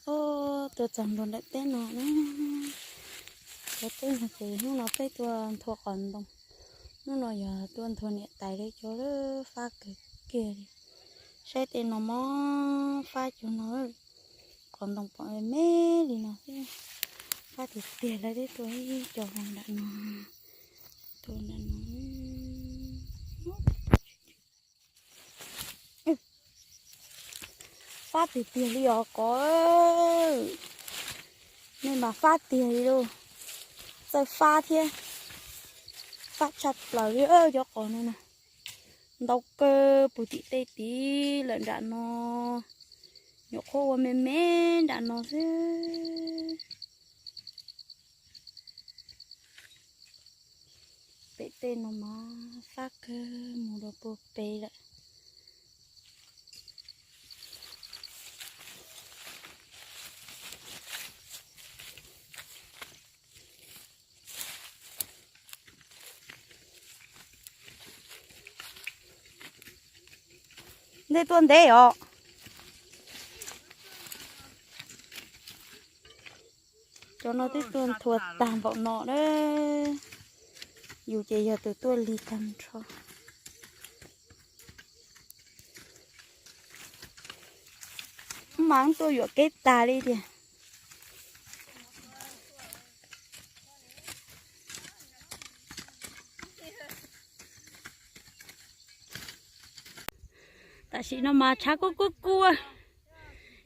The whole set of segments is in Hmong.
Ub, tuaj txog ntua ntawm teb no na. Cov teb no ces hnub no peb tuaj nthua qos ntoo. Hnub no yog tuaj nthua niam tais li cov lawm, fab kawg kiag li. Saib tej no mog, fab cov no, qos ntoo pom me me li no xwb. Fab tiag tiag lawm, twb tuaj ib co nram no, tuaj nram no. Fab tiag tiag li os qos, nej mas fab tiag li lauj. Txawj fab thiab, fab tshaj plaws li cov qos no na. Ntau kawg puag tim tej tid lawm nram no, nyuam qhuav ua me me nram no xwb. Pem tej no mas fab kawg mus rau puag pem lawm. Nej tuaj ntev os. Cov no twb tuaj nthua tag npaum no na. Yus ces yog tus tuaj lig tag nrho. Mas tuaj yuam kev tag li tiag. Tam sim no mas tshav kub kub kub,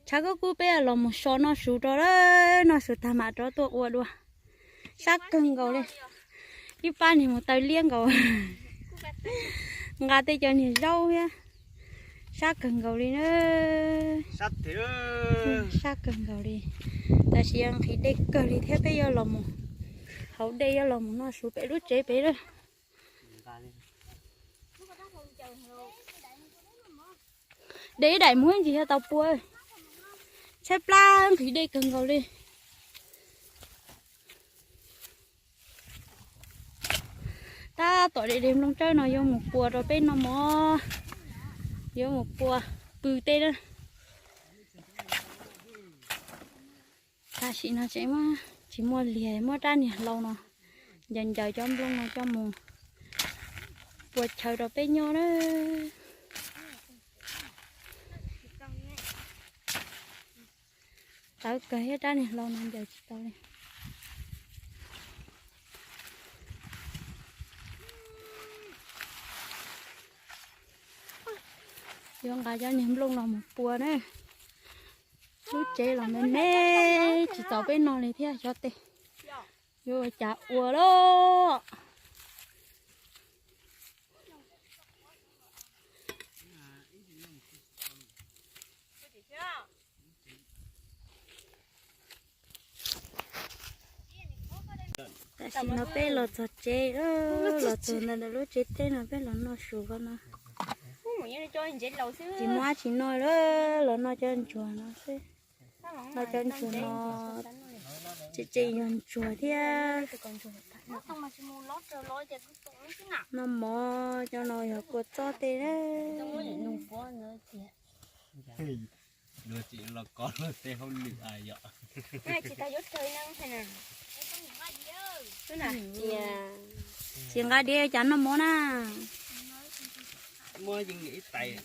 tshav kub kub, peb los mus so noj su rau, noj su tag mam rov tuaj ua dua. Sab kawg nkaus li. Ib pab niag mus taw liab nkaus, nqa tej cov niag zaub thiab. Sab kawg nkaus li na. Sab kawg nkaus li. Tam sim nqhis dej kawg li thiab, peb yuav los mus haus dej, yuav los mus noj su pem lub tsev pem lawm. De ib daim muag ntsis yog tau pua, tshaib plab nqhis dej kawg nkaus li. Tab tom de de nplooj tsawb no yuav mus pua rau peb noj mov, yuav mus pua pw tej na. Tam sim no tseem tsis muaj liag, muab rab niag hlau no ncaws ncaws cov nplooj no coj mus pua chaw rau peb nyob na. Tawv kawg thiab, rab niag hlau no ncaws tsis tau li. Yuav nqa cov niag nplooj los mus pua na. Lub tsev los me me, tsis txaus peb noj li thiab xyov tej yuav ua cas ua lawm. Tam sim no peb los txog tsev, los txog ntawm lub tsev teb no peb los noj su ko no. Tsis muaj dab tsi noj lawm, los noj cov ntsuag no xwb. Noj cov ntsuag no, tseem tseem yog ntsuag thiab. Noj mov, cov no yog kua txob tej na. Tsis nqa diav cas noj mov na. Muaj yeej ib tais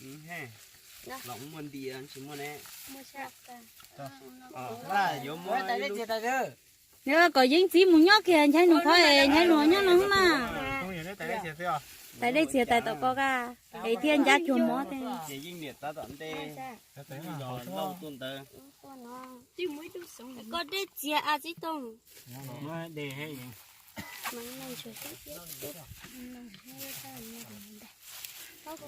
los muaj nti tsis muaj ne. Yuav kom yeeb txiv mus nyob kiag Nchaiv Luag qhov es Nchaiv Luag nyob no mas. Tais dej txias tais tom ko ka, es thiaj ncab cuag mov tej. Ces yeej niam tab tom ntej lauj tuaj ntawd. Koj dej txias a txiv Tooj. Cov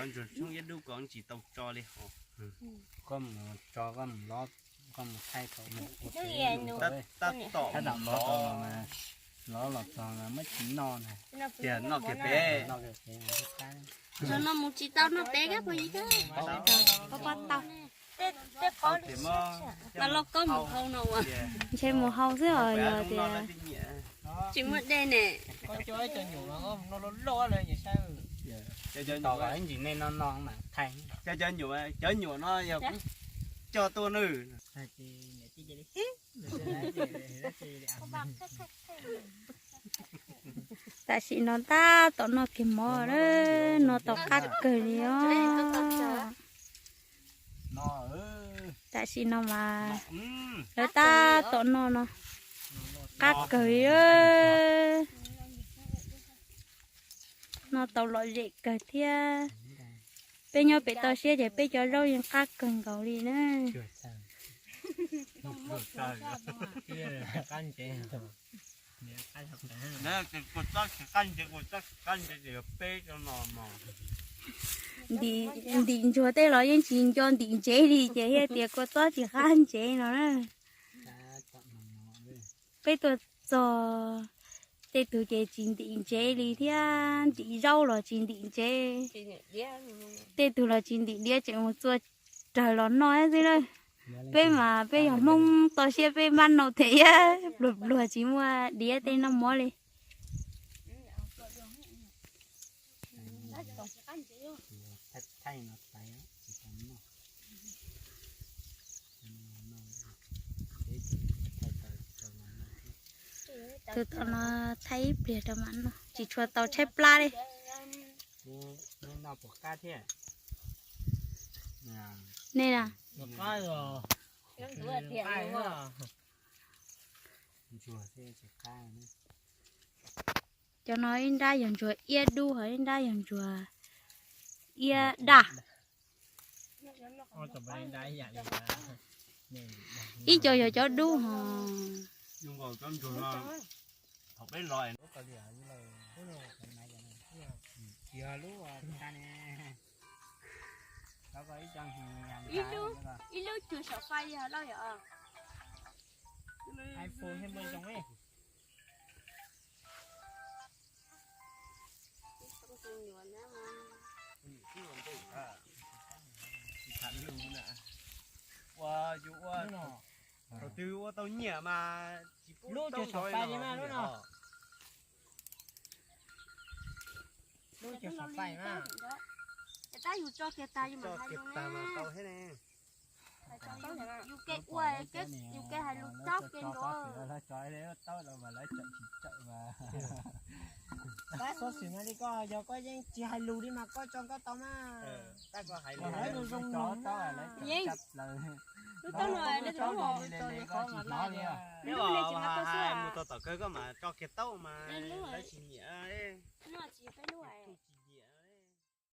ntsuag tshoob iab dub ko tsis tau tso li hos. Koj mus tso, koj mus lov, koj mus thaij tau. Tab tom lov los txog muab tsis noj na. Tias noj kiag pem. Zaum no mus tsis tau noj pem kab pog yig kab. Pab tau. Mas los koj mus hau no ua. Ntshe mus hau xwb os, yog tias tsis muaj dej ne. Cov nyuam, ntsis nej no no mas thaij. Cov, cov nyuam, cov nyuam no yog kuv coj tuaj nawb. Tam sim no tab tom noj kiag mov na, noj tau qab kawg li os. Tam sim no mas lawv tab tom noj no, qab kawg li. Noj tau lom zem kawg thiab. Peb nyob pem toj siab ces peb cov zaub yeej qab kawg nkaus li na. Ntim ntsuag tej los yeej tsis nco ntim ntsev li ces thiaj tias kua txob tsis qab ntsev no na. Peb tuaj txog tej tug ces tsis ntim ntsev li thiab, ntim zaub los tsis ntim ntsev. Tej tug los tsis ntim diav tseem mus txua raws los noj xwb na. Peb mas peb yog Hmoob toj siab peb mab nau them iab pluag pluag tsis muaj diav tej noj mov li. Tus tom no thaij ib pliag rau mam noj, tsis tshua tau tshaib plab li. Nej na, cov no ib nrab yog ntsuag iab dub, ho ib nrab yog ntsuag iab daj. Ib co yog cov dub ho. Ib lub cuag saum fais li loj yom. Ua, yus ua, thaum twg ua tau nyiam mas tsis pub lub cuag saum fais li mas lub no. Lub cuag saum fais mas. Tab yus tso kiag tag yus mam hais lus na. Yus kev ua, yus kev hais lus txob kev nrov. Xov xwm no li koj yog koj yeej tsis hais lus li mas koj tso nkauj tau mas. Lawv zoo zoo no. Lub taub no, lub taub no, lub no tsis mas tau xwb. Mus tau tom kawg koj mas tso kiag taub mas lawv tsis nyiam.